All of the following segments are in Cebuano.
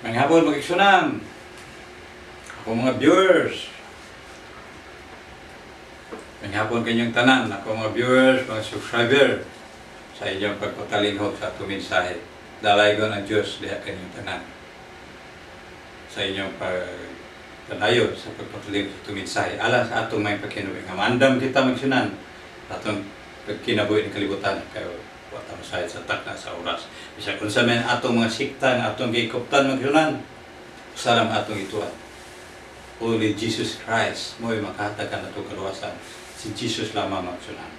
Maayong hapon, mga kaigsuonan. Ako mga viewers. Maayong hapon kanyong tanan. Ako mga viewers, mga subscriber sa inyong pagpatalinghog sa atong mensahe. Dalaygon ang Diyos diha kanyong tanan sa inyong pagpadayon sa pagpatalinghog sa atong mensahe. Alang sa atong may pagkinabuhi. Nga maandam kita, mga kaigsuonan, atong pagkinabuhi ng kalibutan. Kaya wa ta masayod sa takna sa oras. Bisag unsa man atong mga sikta nga atong giikuptan, mga kaigsuonan, usa lang atong ituan. Only Jesus Christ mo'y makahatag kanato kaluwasan. Si Jesus lamang, mga kaigsuonan.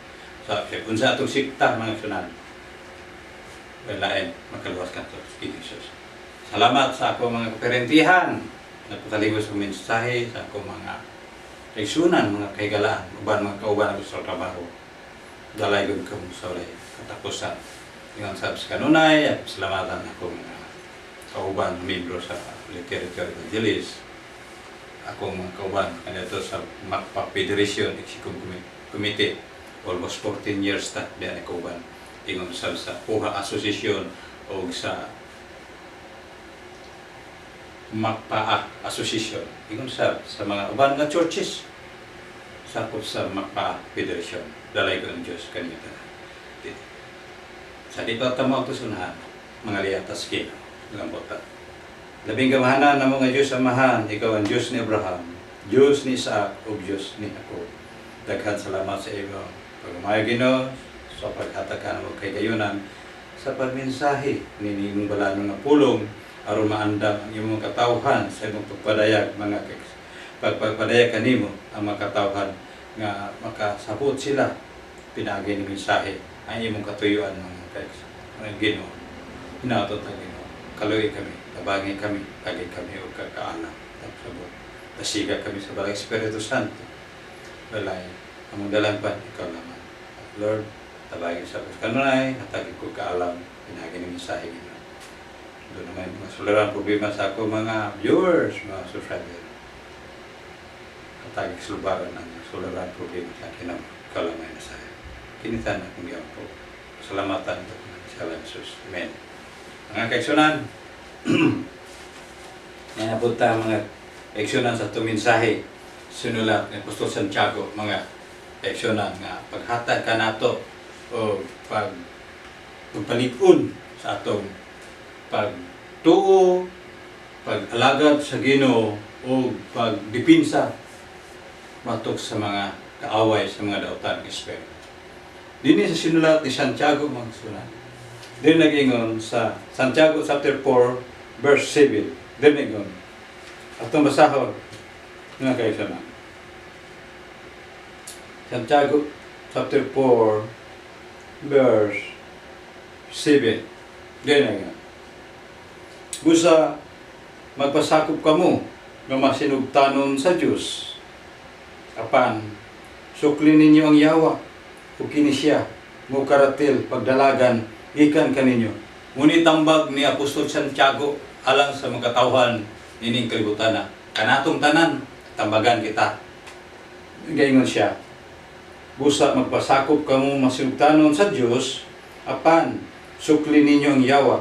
So, unsa atong sikta, mga kaigsuonan, walain makaluwas ka to kay Jesus. Salamat sa ako mga kaperentihan nagpatalingkod sa mensahe, sa ako mga kaigsuonan, mga kahigalaan, uban mga kauban ako sa trabaho. Dalaygon kamo sa walay katapusan. Ingon sab sa kanunay, at salamatan ako mga kauban, membro sa Literature Evangelist, akong mga kauban kanito sa MACPA Federation Executive Committee, almost 14 years ta diyan kauban. Ingon sab sa PUHA Association o sa MACPA Association, ingon sab sa mga uban nga churches sakop sa MACPA Federation. Dalaygon ang Diyos kanyo tanan. Sa di pa ta mo sunahan, mga liyatas Ginoo lambutan. Labing gamhanan namo nga Diyos Amahan, ikaw ang Diyos ni Abraham, Diyos ni Isaac, ug Diyos ni Jacob. Daghan salamat sa imo pagmamaayo, Ginoo, sa paghatag kanamo kahigayunan sa pagmensahe ni imong balaan nga pulong aron maandam ang imong katawhan sa imong pagpadayag, mga pagpadayag kanimo ang mga katawhan nga makasabot sila pinaagi ni mensahe ang imong katuyuan, mga kaigs mga Ginoo. Hinato ta, Ginoo, kaluoyi kami, tabangi kami, tagi kami og kakaalam, sabot. Dasiga kami sa Balaang Espiritu Santo. Walay, among dalampan, ikaw lamang. Lord, tabangi sa kanunay, hatagi ko kaalam, pinaagi ng mensahe, Ginoo. Doon naman mga suliran problema sa ako mga viewers, mga subscriber. Hatagi sulubaran ang suliran problema sa akin ang ikaw lamang mensahe. Kinitan akong giampo. Salamatan ito sa Jesus. Amen. Mga kaigsuonan, yan na punta, mga kaigsuonan, sa itong mensahe sinulat ni Apostol Santiago, mga kaigsuonan, nga paghatag ka nato o pagpalig-on sa atong pagtuo, pag-alagad sa Ginoo o pagdipinsa batok sa mga kaaway, sa mga dautan ng espiritu. Dini sa sinulat ni Santiago, mga kaigsuonan. Din nag-ingon sa Santiago chapter 4 verse 7. Din nag-ingon. Atong basahon, mga kaigsuonan. Santiago chapter 4 verse 7. Din nag-ingon. Busa magpasakop kamo nga masinugtanon sa Dios. Apan sukli ninyo ang yawa ug kini siya mo karatil pagdalagan gikan kaninyo. Ngunit tambag ni Apostol Santiago alang sa mga katawhan nining kalibutan na kanatong tanan, tambagan kita. Gaingon siya, busa magpasakop kamo masinugtanon sa Dios, apan sukli ninyo ang yawa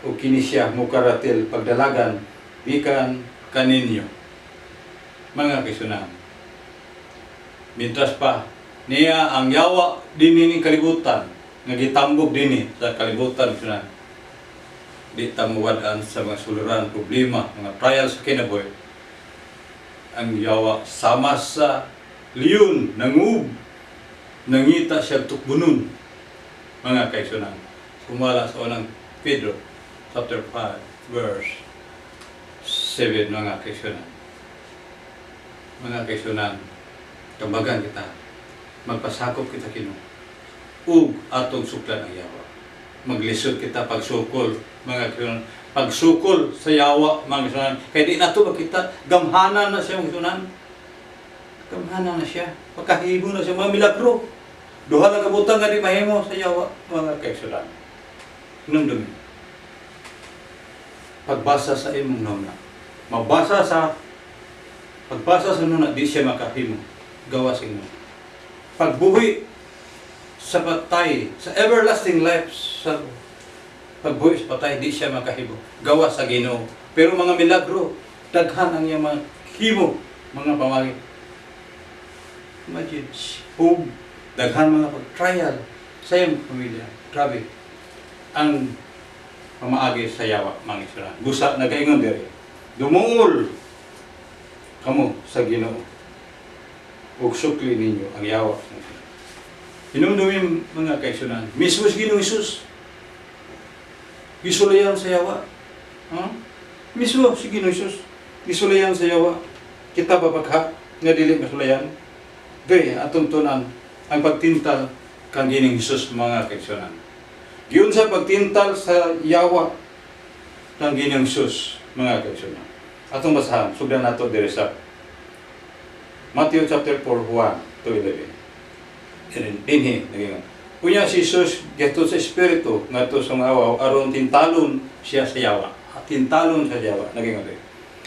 ug kini siya mukaratil pagdalagan gikan kaninyo. Mga kaigsuonan, mientras pa niya ang yawa dinhi ning kalibutan nga gitambog dinhi sa kalibutan suna, di ta mawad-an sa mga suliran problema, mga trials sa kinabuhi. Ang yawa sama sa leon nangub, nangita siya tukbunon, mga kaigsuonan. Sumala sa Unang Pedro chapter 5 verse 7, mga kaigsuonan. Mga kaigsuonan, tambagan kita, magpasakop kita Ginoo ug atong suklan ang yawa. Maglisod kita pagsukol, mga kaigsuonan, pagsukol sa yawa, mga kaigsuonan, kay di nato makita. Gamhanan na siya, mga kaigsuonan, gamhanan na siya, makahimo na siya mga milagro. Duha lang kabutang nga di mahimo sa yawa, mga kaigsuonan. Hinumdumi, pagbasa sa imong nuna, mabasa sa pagbasa sa nuna, di siya makahimo gawas imo pagbuhi sa patay sa everlasting life sa Pagbuhi sa patay, di siya makahimo. Gawa sa Ginoo. Pero mga milagro, daghan ang iyang mga himo, mga pamagi. Imagine, ug daghan mga pag-trial sa iyang pamilya. Grabe. Ang pamaagi sa yawa, mga isura. Busa nagaingon diri. Dumuol kamo sa Ginoo. Ug sukli ninyo ang yawa. Hinumdumi, mga kaigsuonan. Mismo si Ginoong Hesus, gisulayan sa yawa. Huh? Mismo si Ginoong Hesus, gisulayan sa yawa. Kita ba pagha nga dili masulayan? Diri atong tunan ang pagtintal kang Ginoong Hesus, mga kaigsuonan. Giunsa pagtintal sa yawa ng Ginoong Hesus, mga kaigsuonan? Atong basahan, sugdan nato diri sa Matthew chapter 4, 1 to 11. Dinhi, naging. Unya si Jesus gihatod sa Espiritu ngadto sa mga awaw aron tintalon siya sa yawa. Tintalon sa yawa, naging diri.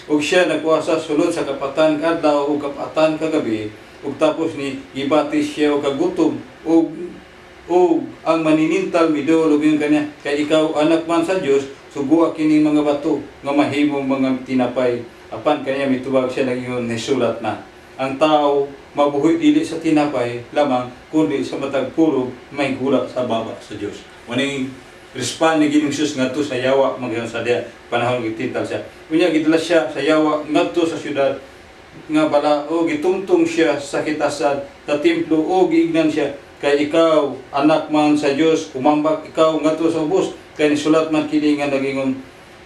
Ug siya nagpuasa sulod sa kapatan ka adlaw ug kapatan ka gabi, ug tapos ni gibati siya og kagutom, ug ang maninintal miduol ug ingon kaniya, "Kay ikaw anak man sa Dios, sugua kining mga bato nga mahimong mga tinapay." Apan kaniya mitubag siya nag-ingon, "Nisulat na, ang tao mabuhi dili sa tinapay lamang kundi sa matag pulong may gula sa baba sa Dios." Maning respond ni Ginoong Jesus ngadto sa yawa mga sa diya panahon gitintal siya. Unya gidala siya sa yawa ngadto sa syudad nga bala o gitungtong siya sa kitasan sa templo o giingnan siya, "Kay ikaw anak man sa Dios, umambak ikaw ngadto sa ubos, kay nisulat man kini nga nagingon,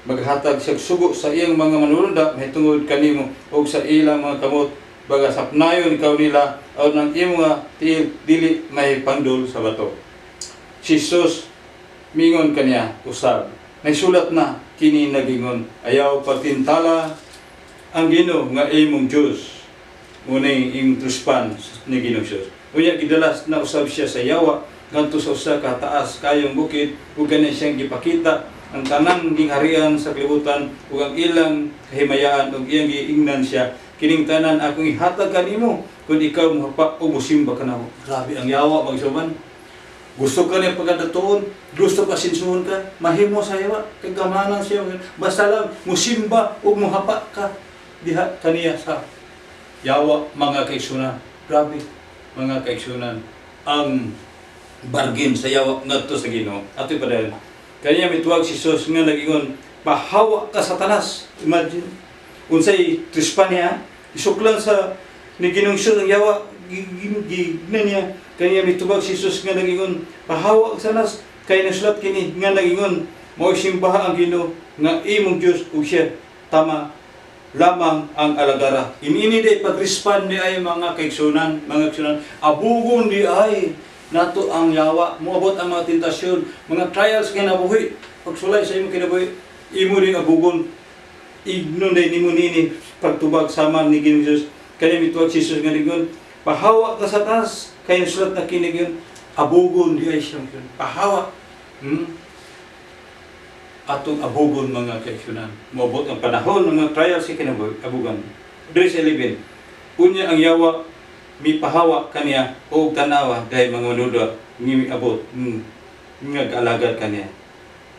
maghatag siya sugo sa iyang mga manulunda mahitungod kanimo, ug sa ilang mga kamot baga sapnayon ikaw nila aron ang imong nga tiil dili may pandol sa bato." Si Jesus mingon kaniya usab, "Naisulat na kini nagingon, ayaw pagtintala ang Ginoo nga imong Dios." Munay ing respond ni Ginoong Dios. Unya gidala na usab siya sa yawa ngadto sa usa ka taas kayong bukid ug kaniya siyang gipakita ang tanang gingharian sa kalibutan ug ang ilang kahimayaan, ug iyang giingnan siya, "Kining tanan akong ihatag kanimo kung ikaw mohapa o mosimba kanako." Grabe ang yawa, magsuban. Gusto ka niya pagkadatuon, gusto ka sinsuhon ka, mahimo sa yawa, kay gamanan siya. Basta lang musimba ug mohapa ka diha kaniya sa yawa, mga kaigsuonan. Grabe, mga kaigsuonan, ang bargain sa yawa ngadto sa Ginoo. Atoy padayon. Kaniya mituwag si Jesus nga nagingon, "Pahawa ka, Satanas." Imagine. Unsay trispa niya, isuklan sa ni Ginoong Jesus ang yawa, gignan niya. Kaniya mitubag si Jesus nga nagingon, "Pahawa ka, Satanas, kay nasulat kini nga nagingon, mao simbaha ang Ginoo nga imong Dios ug siya tama lamang ang alagara." Inini day pag-respond ni ay mga kaigsuonan, mga kaigsuonan, abugon di ay nato ang yawa, moabot ang mga tentasyon, mga trials kinabuhi, pagsulay sa imong kinabuhi, imo ring abugon, ignon day nimo nini pagtubag sama ni Ginoong Jesus. Kaya mituwag si Jesus nga ningon, "Pahawa ka, Satanas, kay nasulat na kini yun." Abugon di ay siyang yun. Pahawa. Atong abugon, mga kaigsuonan. Moabot ang panahon ng mga trials sa kinabuhi, abugon. Verse 11. Unya ang yawa mipahawa kaniya og tanawa dahil mga manuda ngimiabot nga alagad kaniya.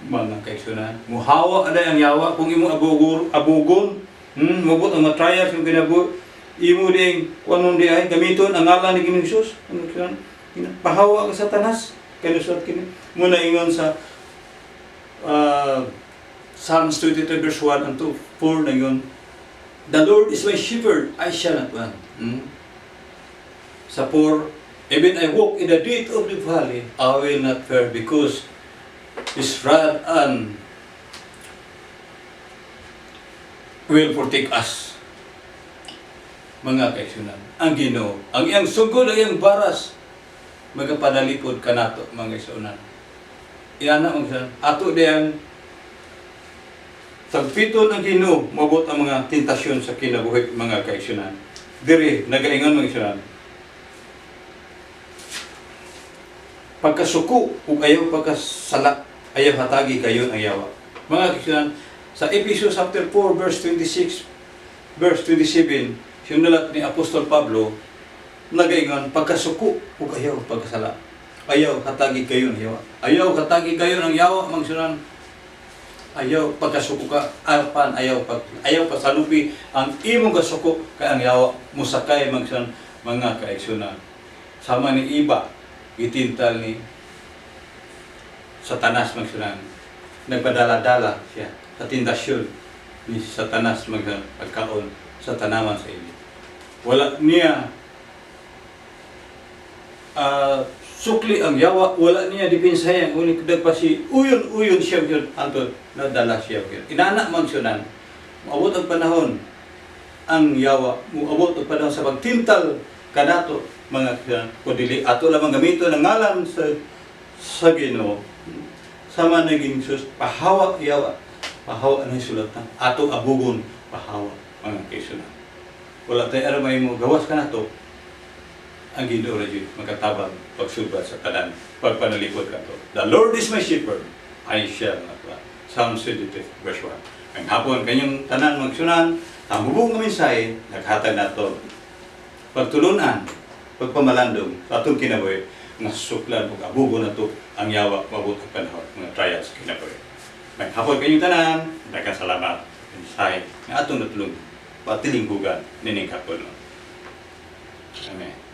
Mga kaigsuonan, muhawa aday ang yawa kung imong abugon, abugon, moabot ang mga trials yung kinabuhi, imo ding kung di ay gamiton ang ngalan ni Ginoong Hesus. Ano kaigsuonan? "Pahawa ka, Satanas, kay nasulat kini." Muna ingon sa Psalms 23 verse 1 and 2, 4 na yun, "The Lord is my shepherd, I shall not want." Sa 4, "Even I walk in the death of the valley, I will not fear because his rod and will protect us." Mga kaigsuonan, ang Ginoo, ang iyang sugod, ang iyang baras, magapanalipod kanato, mga kaigsuonan. Inana, mga kaigsuonan, ato diyang tagpiton ang Ginoo, mabot ang mga tentasyon sa kinabuhi, mga kaigsuonan. Diri, nagaingon, mga kaigsuonan, pagkasuko ug ayaw pagkasala, ayaw hatagi kayon ang yawa. Mga kaigsuonan, sa Ephesians chapter 4 verse 26 verse 27, sinulat ni Apostol Pablo, nagaingon, pagkasuko ug ayaw pagkasala. Ayaw hatagi kayon ang yawa. Ayaw hatagi kayon ang yawa, mga kaigsuonan. Ayaw pagkasuko ka apan ayaw pasalupi ang imong kasuko kay ang yawa musakay magsan, mga kaigsuonan. Sama ni Eva, gitintal ni Satanas, magsunan. Nagpadala-dala siya sa tentasyon ni Satanas magsunan, pagkaon sa tanaman sa ili. Wala niya sukli ang yawa, wala niya depensayan, ngunit pa si uyon-uyon siya yun, antod nadala siya yun. Inana magsunan, moabot ang panahon, ang yawa, moabot ang panahon sa pagtintal kanato, mga kasunan, kung dili ato lamang gamito ng ngalan sa Ginoo. Sama naging Jesus, pahawa yawa, pahawa ang sulatan, ato abugon, pahawa, mga kaigsuonan. Wala tayo aram mo gawas kanato, ang Ginoo ra jud makatabang pagsulbad sa tanan pagpanalikod kato. The Lord is my shepherd, I shall not want. Psalm 73 verse 1. Ang hapon kanyong tanan, magsunan, ang hubong nga mensahe naghatag nato pagtulunan, pagpamalandong sa atong kinabuhi nga suklan ug abugo nato ang yawa mabot ang panahon mga trials sa kinabuhi. May hapon kanyong tanan, daghang salamat mensahe nga atong natulong patilinghugan nining hapon. Amen.